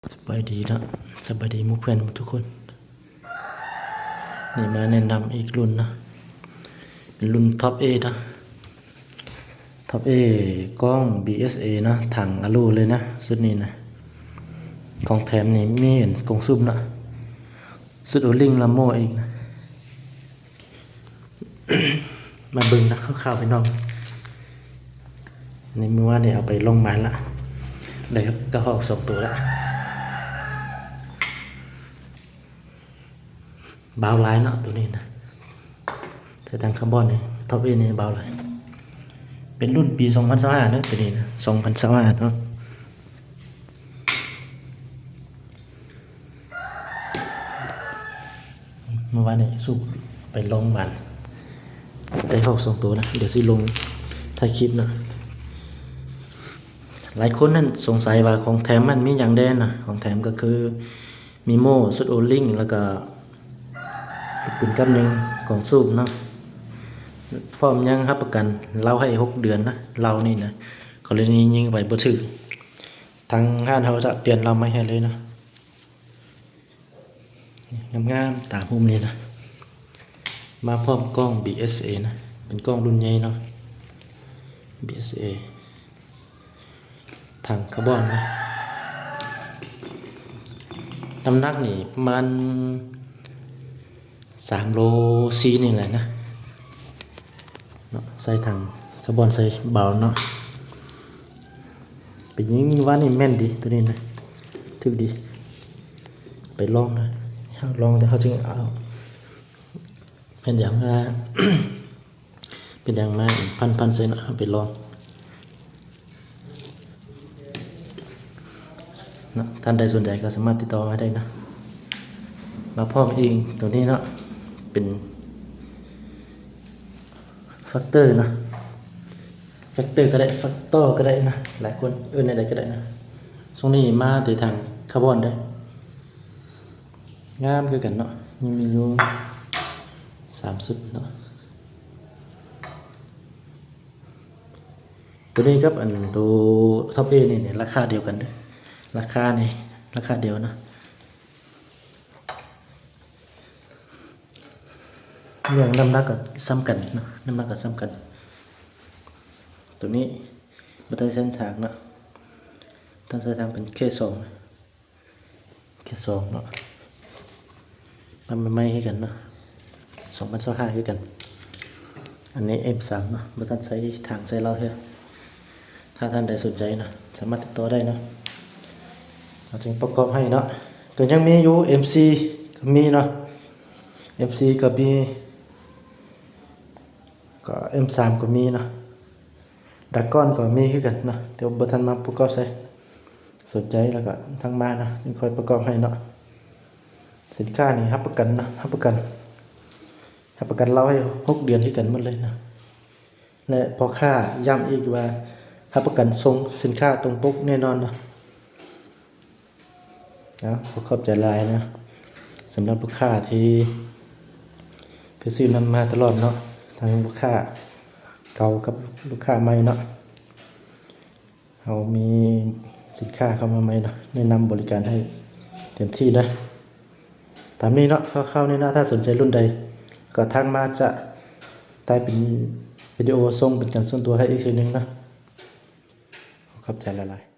ສະບາຍດີເນາະ ສະບາຍດີໝູ່ເພື່ອນທຸກຄົນ. ນີ້ມາແນະນຳອີກລຸ້ນເນາະ ເປັນລຸ້ນທັອບເອເນາະ ທັອບເອ ກ້ອງບີເອສເອເນາະ ຖັງອາລູເລີຍນະ ຊຸດນີ້ນະ. ຂອງແຖມນີ້ມີອັນ ກ່ອງສູບເນາະ ຊຸດໂອລິງ ລຳໂມອີກນະ. ມາເບິ່ງນະ ຄ່າວໆ ພີ່ນ້ອງ. ໃນມື້ວານນີ້ເອົາໄປລອງມາລະ ໄດ້ກະຮອກສອງໂຕລະ. ບາວຫຼາຍເນາະ ໂຕນີ້ນະ ໃສ່ຖັງຄາບອນນີ້ ທັອບເອນີ້ບາວຫຼາຍ. ເປັນລຸ້ນປີສອງພັນຊາວຫ້າເນາະ ໂຕນີ້ນະ ສອງພັນຊາວຫ້າເນາະ. ເມື່ອວານນີ້ສູບໄປລອງບານ ໄດ້ຮອກສອງໂຕນະ ດຽວຊິລົງທ້າຍຄລິບເນາະ. ຫຼາຍຄົນນັ້ນສົງໄສວ່າຂອງແຖມມັນມີຫຍັງແດ່ນະ. ຂອງແຖມກໍຄືມີໂມ່ ຊຸດໂອລິງ ແລ້ວກໍລູກປືນກັບໜຶ່ງ ກ່ອງສູບເນາະ ພ້ອມຍັງຮັບປະກັນເລົາໃຫ້ຫົກເດືອນນະ ເລົານີ້ນະ ກໍລະນີຍິງໄປບໍ່ຖືກ ທາງຮ້ານເຮົາຈະປ່ຽນເລົາໃໝ່ໃຫ້ເລີຍເນາະ. ງາມໆ ຕາຮຸ່ມນີ້ນະ ມາພ້ອມກ້ອງບີເອສເອນະ ເປັນກ້ອງລຸ້ນໃຫຍ່ເນາະ ບີເອສເອ ຖັງຄາບອນນະ. ນ້ຳໜັກນີ້ປະມານສາມໂລສີ່ນີ້ແຫຼະນະ ເນາະ ໃສ່ຖັງຄາບອນ ໃສ່ບາວເນາະ. ໄປຍິງວານນີ້ແມ່ນດີ ໂຕນີ້ນະ ຖືກດີ. ໄປລອງນະ ເຮົາລອງແຕ່ເຮົາຈຶ່ງເອົາ ເປັນຫຍັງມາ ເປັນຫຍັງມາພັນໆ ໃສ່ເນາະ ເຮົາໄປລອງ. ເນາະ ທ່ານໃດສົນໃຈກໍສາມາດຕິດຕໍ່ມາໄດ້ເນາະ. ມາພ້ອມອີງໂຕນີ້ເນາະ ເປັນແຟັກເຕີເນາະ ແຟັກເຕີກໍໄດ້ ແຟັກເຕີກໍໄດ້ນະ ຫຼາຍຄົນເອີ້ນແນວໃດກໍໄດ້ນະ. ຊ່ວງນີ້ມາແຕ່ທາງຄາບອນເດີ້ ງາມຄືກັນເນາະ ຍັງມີຢູ່ສາມຊຸດເນາະ. ໂຕນີ້ກັບອັນໂຕທັອບເອນີ້ ນີ້ລາຄາດຽວກັນເດີ້ ລາຄານີ້ລາຄາດຽວເນາະ. ເລື່ອງນ້ຳໜັກກໍສ່ຳກັນເນາະ ນ້ຳໜັກກໍສ່ຳກັນ. ໂຕນີ້ບໍ່ໄດ້ໃສ່ຖັງເນາະ ຕ້ອງໃສ່ຖັງເປັນເຄສອງ ເຄສອງເນາະ ນຳໃໝ່ໆ ຄືກັນເນາະ ສອງພັນຊາວຫ້າຄືກັນ. ອັນນີ້ເອັມສາມເນາະ ບໍ່ທັນໃສ່ຖັງໃສ່ເລົາເທື່ອ. ຖ້າທ່ານໃດສົນໃຈເນາະ ສາມາດຕິດຕໍ່ໄດ້ເນາະ ເຮົາຈຶ່ງປະກອບໃຫ້ເນາະ. ກໍຍັງມີຢູ່ ເອັມສີ່ ກໍມີເນາະ ເອັມສີ່ ກໍມີ ກໍເອັມສາມ ກໍມີເນາະ. ດາກອນກໍມີຄືກັນເນາະ ແຕ່ວ່າບໍ່ທັນມາປະກອບໃສ່. ສົນໃຈແລ້ວກໍທັກມາເນາະ ຈຶ່ງຄ່ອຍປະກອບໃຫ້ເນາະ. ສິນຄ້ານີ້ຮັບປະກັນເນາະ ຮັບປະກັນ ຮັບປະກັນເລົາໃຫ້ຫົກເດືອນຄືກັນໝົດເລີຍເນາະ. ແລະ ພໍ່ຄ້າຢ້ຳອີກວ່າ ຮັບປະກັນສົ່ງສິນຄ້າຕົງປົກແນ່ນອນເນາະ. ເອົາ ຂໍຂອບໃຈຫຼາຍນະ ສຳລັບລູກຄ້າທີ່ ທີ່ຊື້ນຳມາຕະຫຼອດເນາະ ທັງລູກຄ້າເກົ່າກັບລູກຄ້າໃໝ່ເນາະ. ເຮົາມີສິນຄ້າເຂົ້າມາໃໝ່ເນາະ ແນະນຳບໍລິການໃຫ້ເຕັມທີ່ເດີ້. ຕາມນີ້ເນາະ ຄ່າວໆ ນີ້ເນາະ ຖ້າສົນໃຈລຸ້ນໃດກໍທັກມາຈະໄດ້ເປັນວິດີໂອສົ່ງເປັນການສ່ວນຕົວໃຫ້ອີກເທື່ອໜຶ່ງເນາະ. ຂອບໃຈຫຼາຍໆ.